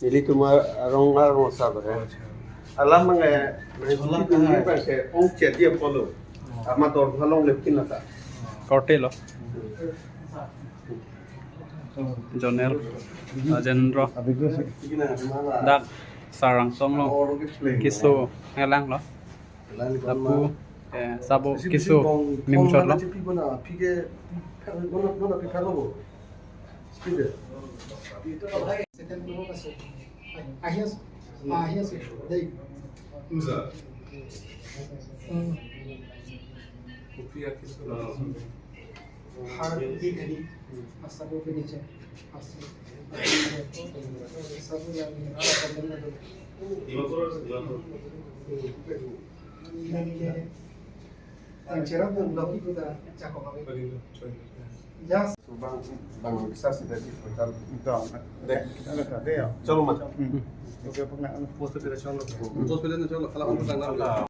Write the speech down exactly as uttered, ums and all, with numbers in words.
Nelitum arong arong asap he. Alam mang eh, nang suti tum ni bang ke ong chet dia polo. Ama dor halong lepin lata. Korte lo. Jonel, Rajendra, Dak Sarang Song lo. Kiso ngelang lo. Lapu, eh, sabo kiso mimchot lo. Second group আছে। আহি আছে। আ, আহি আছে। দেই। উম। উম। Heart beat হেৰি। আশা কৰো নিচে। আছে। Ang cherap dun lagi kita cakap apa? Yes. So bang bang bisa sudah di hotel. Deh. Ada tak ada ya? Chalo ma. Oke, pengen. Post pila chalo. Post pila chalo. Kalau kamu tanggal.